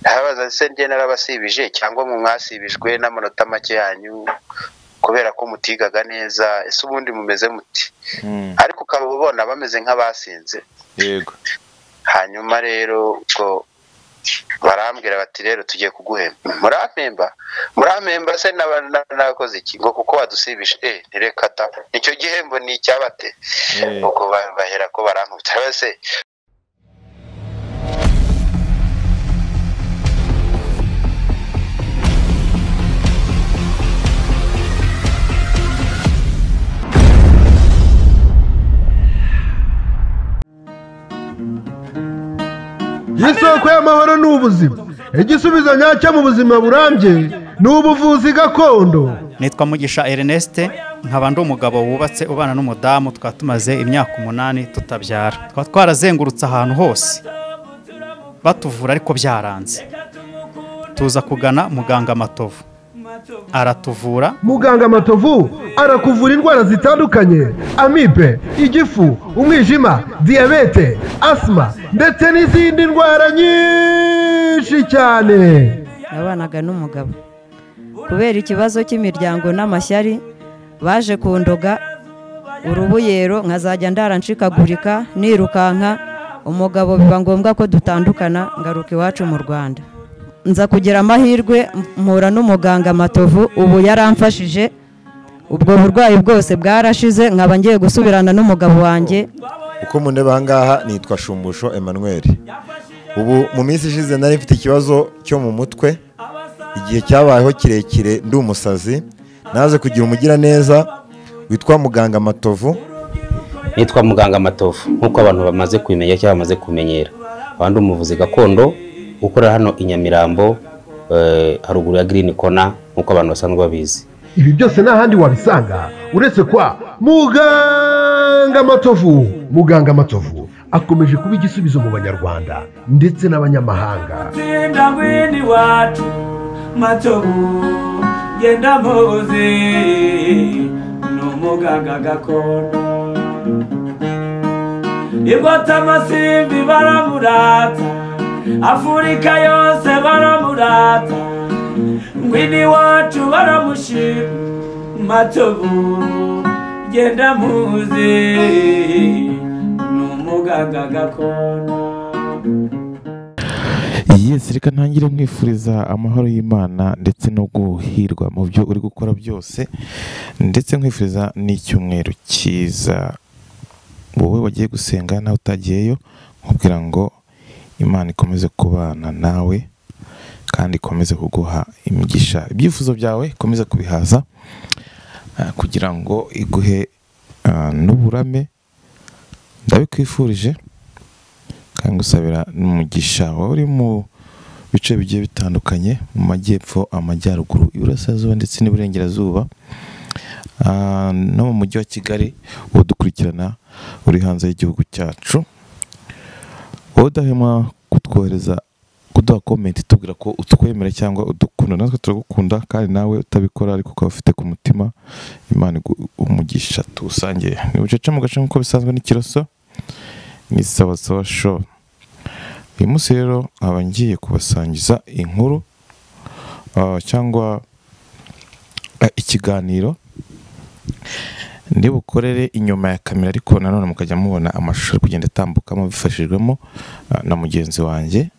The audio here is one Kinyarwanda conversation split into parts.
Ndabaza se njye narabasibije cyangwa mu mwasibijwe n'amanota make yanyu kubera ko mutigaga neza, ese ubundi mumeze muti? Ariko ukaba ubona bameze nk'abasinze. Yego. Hanyuma rero ubwo barambwira bati rero tugiye kuguhemba. Murampemba? Murampemba se nakoze iki? Ngo kuko wadusibije. Ntireka ta. Nicyo gihembo ni icyabate. Ubwo bahera ko barankubita bose. Isoko y'amahoro ni ubuzima. Igisubizo nyacyo mu buzima burambye ni ubuvuzi gakondo. Nitwa Mugisha Ernest, nkaba ndi umugabo wubatse ubana n'umudamu, twaba tumaze imyaka 8 tutabyara. Twaba twarazengurutse ahantu hose batuvura ariko byaranze. Tuza kugana muganga Matovu, aratuvura. Muganga Matovu arakuvura indwara zitandukanye: amibe, igifu, umwijima, diyabete, asima ndetse n'izindi ndwara nyinshi cyane. Nabanaga n'umugabo, kubera ikibazo cy'imiryango n'amashyari baje kundoga urubuyero, nkazajya ndara nshikagurika nirukanka. Umugabo biba ngombwa ko dutandukana, ngaruka iwacu mu Rwanda. Nza kugira amahirwe mpura n'umuganga Matovu, ubu yaramfashije, ubwo burwayi bwose bwarashize, nkaba ngiye gusubirana n'umugabo wanjye. Uko mundeba ahangaha nitwa Shumbusho Emmanuel. Ubu mu minsi ishize nari mfite ikibazo cyo mu mutwe, igihe cyabayeho kirekire ndi umusazi. Naze kugira umugira neza witwa muganga Matovu. Nitwa muganga Matovu nkuko abantu bamaze kubimenya cyangwa bamaze kumenyera. Abandi umuvuzi gakondo ukora hano i Nyamirambo, haruguru ya Green Corner nkuko abantu basanzwe babizi. Ibi byose nta handi wabisanga uretse kwa muganga Matovu. Muganga Matovu akomeje kuba igisubizo mu banyarwanda ndetse n'abanyamahanga. Matovu genda muzi n'umuganga gakondo. Igota amasimbi baramurata, Afurika yose baramurata, ngwini wacu baramushima. Matovu genda muzi n'umuganga gakondo. Yes, reka ntangire nkwifuriza amahoro y'Imana ndetse no guhirwa mu byo uri gukora byose, ndetse nkwifuriza n'icyumweru cyiza. Wowe wagiye gusenga nawe utagiyeyo, nkubwira ngo Imana ikomeze kubana nawe kandi ikomeze kuguha imigisha. Ibyifuzo byawe ikomeze kubihaza kugira ngo iguhe n'uburame. Ndabikwifurije kandi ngusabira n'umugisha. Wowe uri mu bice bigiye bitandukanye, mu majyepfo, amajyaruguru, iburasirazuba ndetse n'iburengerazuba, no mu mujyi wa Kigali, udukurikirana uri hanze y'igihugu cyacu, wowe udahema kutwohereza, kuduha comment tubwira ko utwemera cyangwa udukunda, natwe turagukunda kandi nawe utabikora ariko ukaba ufite ku mutima. Imana umugisha tuwusangiye. Ni bucece mu gace nk'uko bisanzwe n'ikiroso ni Sawa Sawa Show. Uyu munsi rero nkaba ngiye kubasangiza inkuru cyangwa ikiganiro ndi bukorere inyuma ya kamera, ariko nanone mukajya mubona amashusho ari kugenda atambukamo bifashijwemo na mugenzi wanjye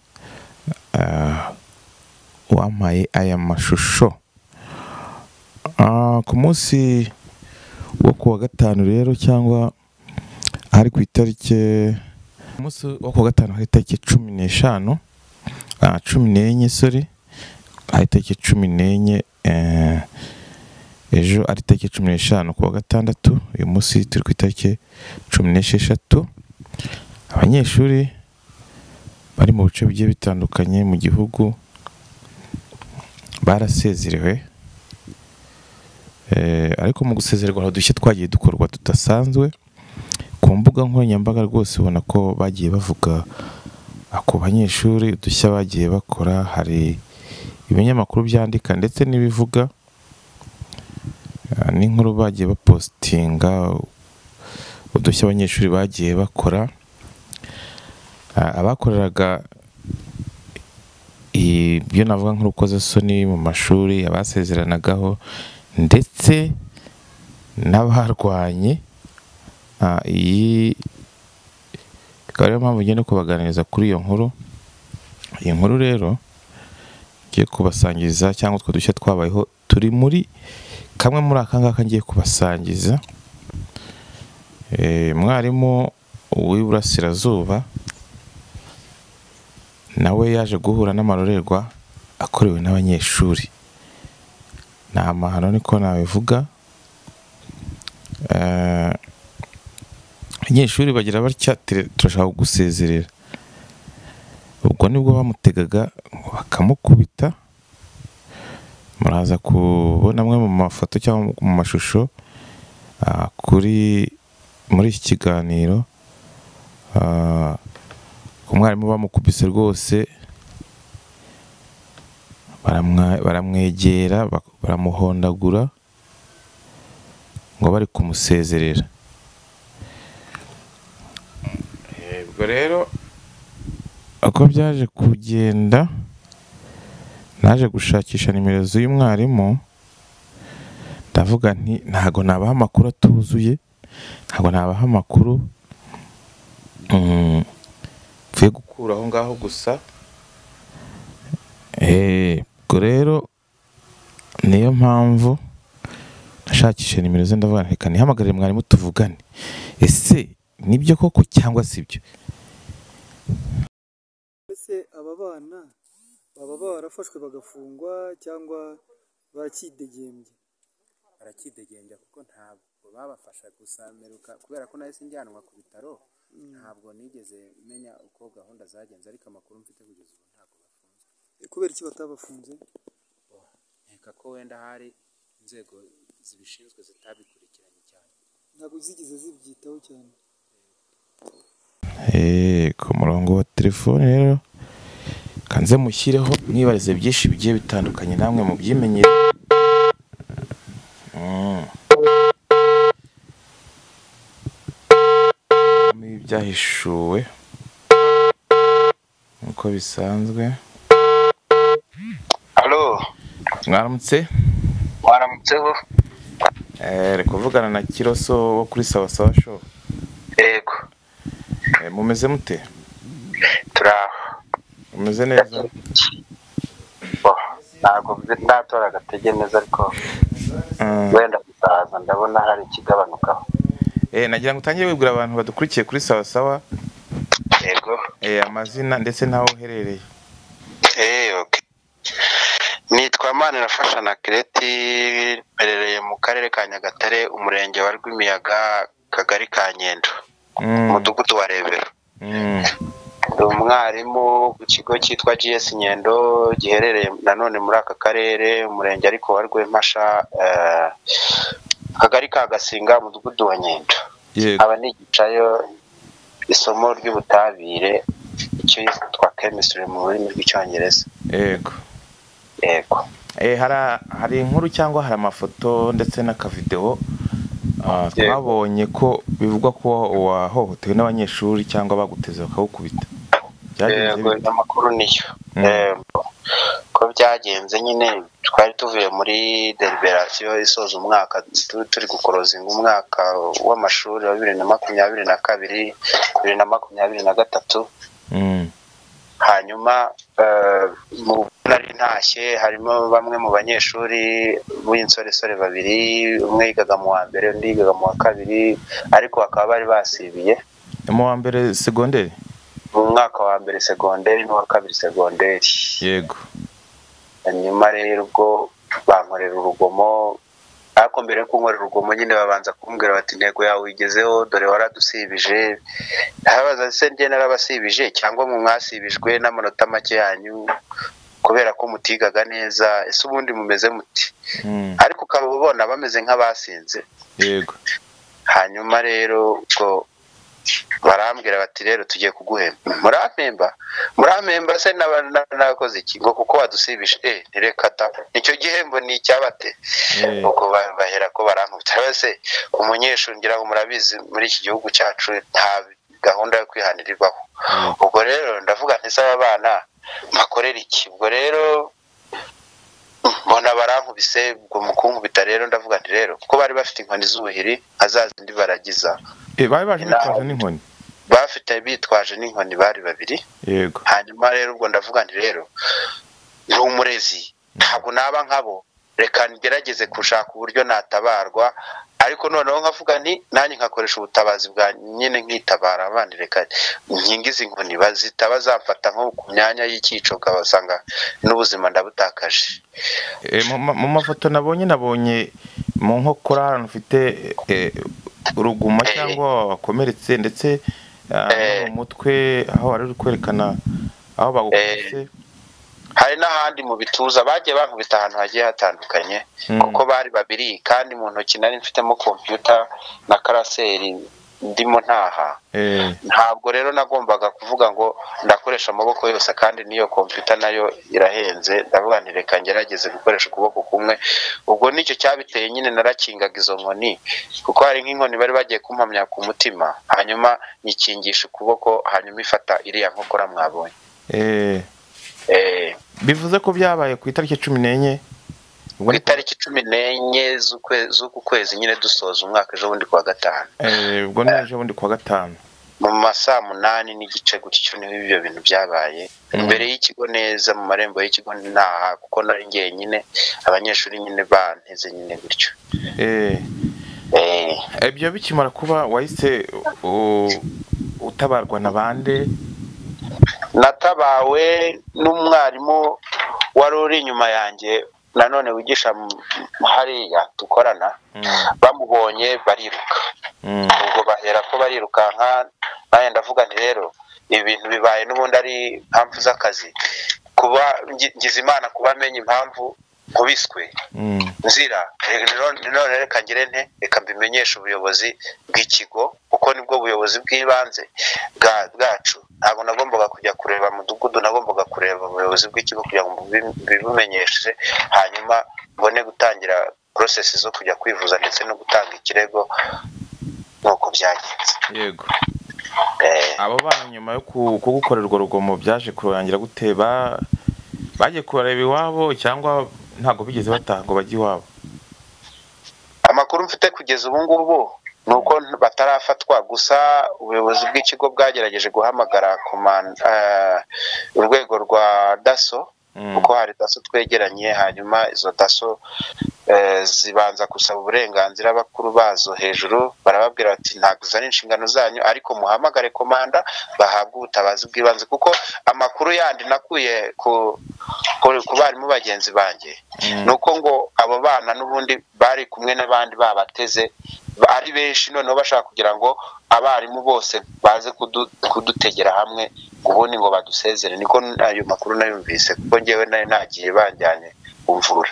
wampaye aya mashusho. Ku munsi wo kuwa gatanu rero, cyangwa hari ku itariki, umunsi wo kuwa gatanu hari itariki 15, 14, sorry, hari itariki 14, ejo ari itariki 15 kuwa gatandatu. Uyu munsi turi ku itariki 16. Abanyeshuri bari mu bice bigiye bitandukanye mu gihugu barasezerewe, ariko mu gusezererwa hari udushya twagiye dukorwa tudasanzwe. Ku mbuga nkoranyambaga rwose ubona ko bagiye bavuga ku banyeshuri udushya bagiye bakora. Hari ibinyamakuru byandika ndetse n'ibivuga n'inkuru bagiye bapostinga udushya abanyeshuri bagiye bakora. Abakoreraga Ibyo navuga nk'urukozasoni mu mashuri, abasezeranagaho ndetse n'abarwanye. Iyi ikaba ariyo mpamvu ngenda kubaganiriza kuri iyo nkuru. Iyi nkuru rero ngiye kubasangiza, cyangwa utwo dushya twabayeho turi muri kamwe muri aka ngaka ngiye kubasangiza. Mwarimu w'Iburasirazuba nawe yaje guhura n'amarorerwa akorewe n'abanyeshuri. Ni amahano niko nabivuga. Abanyeshuri bagira batya, turashaka gusezerera. Ubwo nibwo bamutegaga bakamukubita. Muraza kubona amwe mu mafoto cyangwa mu mashusho kuri muri iki kiganiro. Umwarimu bamukubise rwose, baramwegera, baramuhondagura ngo bari kumusezerera. Ubwo rero uko byaje kugenda, naje gushakisha nimero z'uyu mwarimu, ndavuga nti ntago nabaha amakuru atuzuye, ntago nabaha amakuru mvuye gukura aho ngaho gusa. Ubwo rero niyo mpamvu nashakisha nimero ze, ndavuga reka nihamagarire mwarimu tuvugane, ese nibyo koko cyangwa sibyo? Ese aba bana baba barafashwe bagafungwa cyangwa barakidegembye? Barakidegembya kuko ntabwo babafasha gusa meruka, kubera ko nahise njyanwa ku bitaro, ntabwo nigeze menya uko gahunda zagenze, ariko amakuru mfite kugeza ubu ntabwo bafunzwe. Kubera iki batabafunze? Nkeka ko wenda hari inzego zibishinzwe zitabikurikiranye cyane, ntabwo zigeze zibyitaho cyane. Ku murongo wa telefone rero kanze mushyireho mwibarize byinshi bigiye bitandukanye namwe mu byimenyere. Byahishuwe nkuko bisanzwe. Allo, mwaramutse? Mwaramutseho. Reka kuvugana na Kiroso wo kuri Sawa Sawa Show. Yego. Mumeze mute? Turaho. Mumeze neza? Ntabwo ndatora agatege neza, ariko wenda bizaza, ndabona hari ikigabanukaho. Nagira ngo utangire wibwira abantu badukurikiye kuri Sawa Sawa. Yego. Amazina ndetse n'aho uherereye. Okay. Nitwa Manirafasha na Kireti, mperereye mu karere ka Nyagatare, umurenge wa Rwimiyaga, kagari ka Nyendo, umudugudu wa Rebero. Ndi umwarimu ku kigo cyitwa GS Nyendo giherereye nanone muri aka karere, umurenge ariko wa Rwempasha, akagari ka Gasinga, umudugudu wa Nyendo. Aba nigicayo isomo ry'ubutabire, icyo yitwa chemistry mu rurimi rw'Icyongereza. Yego. Yego. Hari inkuru cyangwa hari amafoto ndetse n'akavideo twabonye ko bivugwa ko wahohotewe n'abanyeshuri cyangwa baguteze bakagukubita. Yego, amakuru niyo. Ko byagenze nyine, twari tuvuye muri deliberation isoza umwaka, turi gukorozinga umwaka w'amashuri wa 2022 2023. Hanyuma mu nari ntashye harimo bamwe mu banyeshuri b'insoresore babiri, umwe yigaga mu wa mbere undi yigaga mu wa kabiri, ariko bakaba bari basibiye. Mu wa mbere segonderi? Mu mwaka wa mbere segonderi n'uwa kabiri segonderi. Yego. Hanyuma rero ubwo bankorera urugomo, ariko mbere yo kunkorera urugomo nyine babanza kumbwira bati intego yawe uyigezeho, dore waradusibije. Ndabaza se njye narabasibije cyangwa mu mwasibijwe n'amanota make yanyu kubera ko mutigaga neza, ese ubundi mumeze muti? Ariko ukaba ubona bameze nk'abasinze. Yego. Hanyuma rero ubwo barambwira bati rero tugiye kuguhemba. Murampemba? Murampemba se nakoze iki? Ngo kuko wadusibije. Ntireka da, nicyo gihembo ni icyabate. Ubwo bahera ko barankubita. Bese umunyeshuri ngira ngo murabizi muri iki gihugu cyacu nta gahunda yo kwihanira ibaho. Ubwo rero ndavuga nti saba abana mbakorera iki? Ubwo rero mbona barankubise, ubwo mu kunkubita rero ndavuga nti rero kuko bari bafite inkoni z'ubuhiri azazindi baragiza. Bari baje bitwaje n'inkoni, bafite bitwaje n'inkoni, bari babiri. Yego. Hanyuma rero ubwo ndavuga nti rero ndi umurezi, ntabwo naba nkabo, reka ngerageze gushaka uburyo natabarwa, ariko noneho nkavuga nti nanjye nkakoresha ubutabazi bwa nyine nkitabara abandi, reka nkingize inkoni bazitaba zamfata nko ku myanya y'ikico ukabasanga n'ubuzima ndabutakaje. Mu mafoto nabonye mu nkokora ahantu ufite uruguma cyangwa wakomeretse, ndetse mu mutwe aho wari uri kwerekana aho bagukubise. Hari n'ahandi mu bituza bagiye bankubita ahantu hagiye hatandukanye, kuko bari babiri, kandi mu ntoki nari mfitemo kompiyuta na karaseri ndimo ntaha. Ntabwo rero nagombaga kuvuga ngo ndakoresha amaboko yose, kandi n'iyo kompiyuta nayo irahenze, ndavuga nti reka ngerageze gukoresha ukuboko kumwe. Ubwo nicyo cyabiteye nyine, narakingaga izo nkoni, kuko hari nk'inkoni bari bagiye kumpamya ku mutima, hanyuma nyikingisha ukuboko, hanyuma ifata iriya nkokora mwabonye. Bivuze ko byabaye ku itariki 14, ku itariki 14 z'uku kwezi nyine dusoza umwaka, ejo bundi kuwa gatanu. Ubwo ni ejo bundi kuwa gatanu mu masaa 8:15 gutyo niho ibyo bintu byabaye, imbere y'ikigo neza, mu marembo y'ikigo ntaha, kuko nari njyenyine, abanyeshuri nyine banteze nyine gutyo. Ibyo bikimara kuba wahise utabarwa na bande? Natabawe n'umwarimu wari uri inyuma yanjye nanone wigisha hariya dukorana, bamubonye bariruka. Ubwo bahera ko barirukanka, nanjye ndavuga nti rero ibi bintu bibaye n'ubundi ari impamvu z'akazi, kuba ngize Imana kuba amenye impamvu nkubiswe nzira, none reka ngire nte, reka mbimenyeshe ubuyobozi bw'ikigo, kuko nibwo buyobozi bw'ibanze bwacu. Ntabwo nagombaga kujya kureba mudugudu, nagombaga kureba ubuyobozi bw'ikigo kugira ngo mbibumenyeshe, hanyuma mbone gutangira process zo kujya kwivuza ndetse no gutanga ikirego nk'uko byagenze. Yego. Abo bana nyuma yo kugukorerwa urugomo byaje kurangira gute? Bagiye kureba iwabo cyangwa ntabwo bigeze bataha ngo bajye iwabo? Amakuru mfite kugeza ubu ngubu ni uko batarafatwa, gusa ubuyobozi bw'ikigo bwagerageje guhamagara urwego rwa DASSO, kuko hari DASSO twegeranye, hanyuma izo DASSO zibanza gusaba uburenganzira bakuru bazo hejuru, barababwira bati ntabwo zari inshingano zanyu, ariko muhamagare komanda bahabwe ubutabazi bw'ibanze, kuko amakuru yandi nakuye ku barimu bagenzi banjye nuko ngo abo bana n'ubundi bari kumwe n'abandi babateze ari benshi, noneho bashaka kugira ngo abarimu bose baze kudutegera hamwe ubundi ngo badusezere. Niko ayo makuru nayumvise, kuko njyewe nayo nagiye banjyanye kumvura.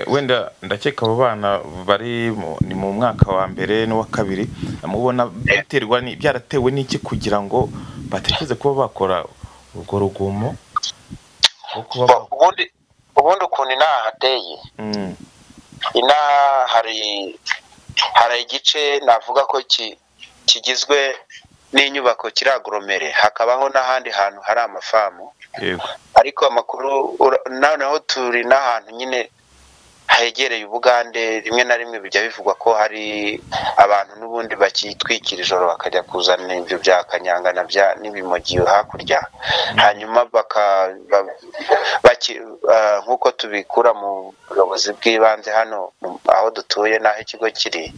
Wenda ndakeka abo bana bari ni mu mwaka wa mbere n'uwa kabiri, mubona biterwa ni byaratewe n'iki kugira ngo batekereze kuba bakora urwo rugomo? Ubundi ukuntu inaha hateye, inaha hari igice navuga ko kigizwe n'inyubako kiri agoromere, hakabaho n'ahandi hantu hari amafamu. Ariko amakuru noneho turi n'ahantu nyine hegereye Ubugande, rimwe na rimwe bijya bivugwa ko hari abantu n'ubundi bakitwikira ijoro bakajya kuzana ibyo bya kanyanga na bya n'ibimogi hakurya, hanyuma nk'uko tubikura mu buyobozi bw'ibanze hano aho dutuye n'aho ikigo kiri,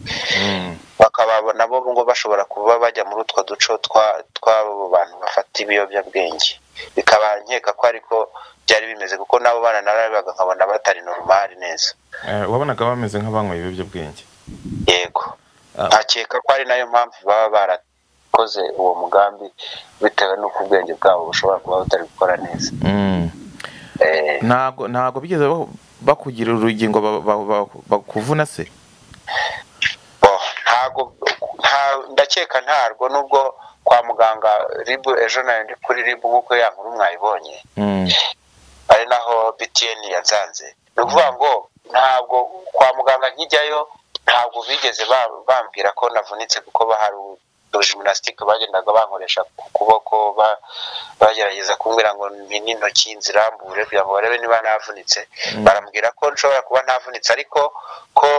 bakaba nabo ngo bashobora kuba bajya muri utwo duco tw'abo bantu bafata ibiyobyabwenge, bikaba nkeka ko ariko byari bimeze, kuko nabo bana narabaga nkabona batari normal neza. Wabonaga bameze nk'abanywa ibiyobyabwenge? Yego, nkakeka ko ari nayo mpamvu baba barakoze uwo mugambi, bitewe n'uko ubwenge bwabo bushobora kuba butari gukora neza. Ntabwo bigeze bakugira urugingo bakuvuna se? Ntabwo, ndakeka ntarwo, nubwo kwa muganga RIB ejo nayo ndi kuri RIB nk'uko ya nkuru mwayibonye, ari naho BTN yansanze. Ni ukuvuga ngo ntabwo kwa muganga nkijyayo ntabwo bigeze bambwira ko navunitse, kuko bahari Gymnastique bagendaga bankoresha ku kuboko, bagerageza kumbwira ngo mpine intoki nzirambure kugira ngo barebe niba navunitse. Barambwira ko nshobora kuba ntavunitse, ariko ko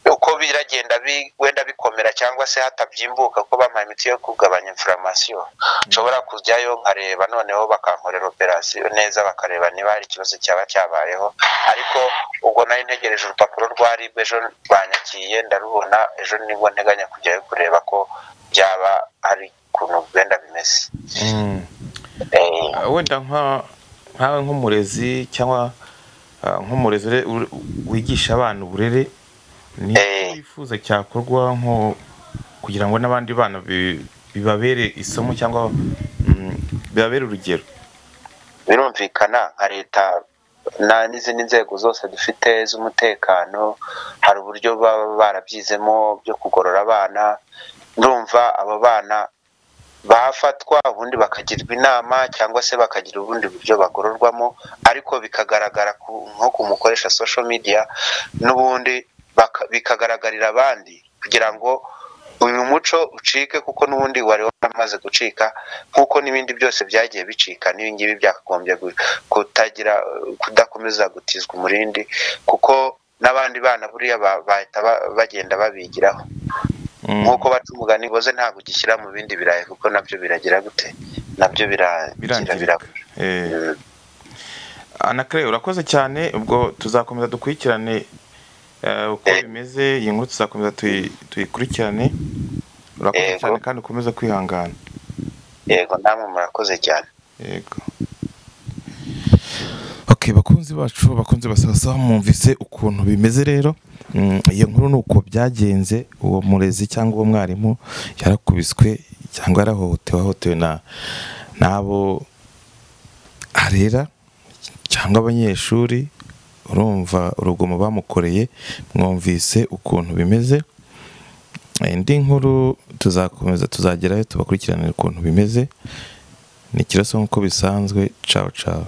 uko biragenda wenda bikomera cyangwa se hatabyimbuka, ko bampaye imiti yo kugabanya inflammation, nshobora kujyayo nkareba, noneho bakankorera operation neza, bakareba niba hari ikibazo cyaba cyabayeho. Ariko ubwo nari ntegereje urupapuro rwa RIB, ejo banyakiye ndarubona, ejo nibwo nteganya kujyayo kureba ko byaba hari ukuntu wenda bimeze. Wenda nkawe nk'umurezi cyangwa nk'umurezi wigisha abana uburere, ni wifuza cyakorwa nko kugira ngo n'abandi bana bibabere isomo cyangwa bibabere urugero? Birumvikana nka leta n'izindi nzego zose dufite z'umutekano, hari uburyo baba barabyizemo byo kugorora abana. Ndumva abo bana bafatwa ubundi bakagirwa inama cyangwa se bakagira ubundi buryo bagororwamo, ariko bikagaragara nko kumukoresha social media n'ubundi bikagaragarira abandi kugira ngo uyu muco ucike, kuko n'ubundi wari waramaze gucika nk'uko n'ibindi byose byagiye bicika. N'ibi ngibi byakagombye kutagira kudakomeza gutizwa umurindi, kuko n'abandi bana buriya bahita bagenda babigiraho. Nk'uko baca umugani boze ntabwo ugishyira mu bindi birayi, kuko nabyo biragira gute, nabyo birangirika. Anakre, urakoze cyane. Ubwo tuzakomeza dukurikirane uko bimeze, iyi nkuru tuzakomeza tuyikurikirane. Urakoze cyane kandi ukomeze kwihangana. Yego, namwe murakoze cyane. Yego. Okay, bakunzi bacu, bakunzi basasa, mwumvise ukuntu bimeze rero. Iyo nkuru nuko byagenze, uwo murezi cyangwa uwo mwarimu yarakubiswe cyangwa yarahohotewe, ahohotewe na nabo arera cyangwa abanyeshuri. Urumva urugomo bamukoreye, mwumvise ukuntu bimeze. Indi nkuru tuzakomeza tuzagerayo tubakurikiranire ukuntu bimeze. Ni Kiraso nk'uko bisanzwe. Ciao ciao.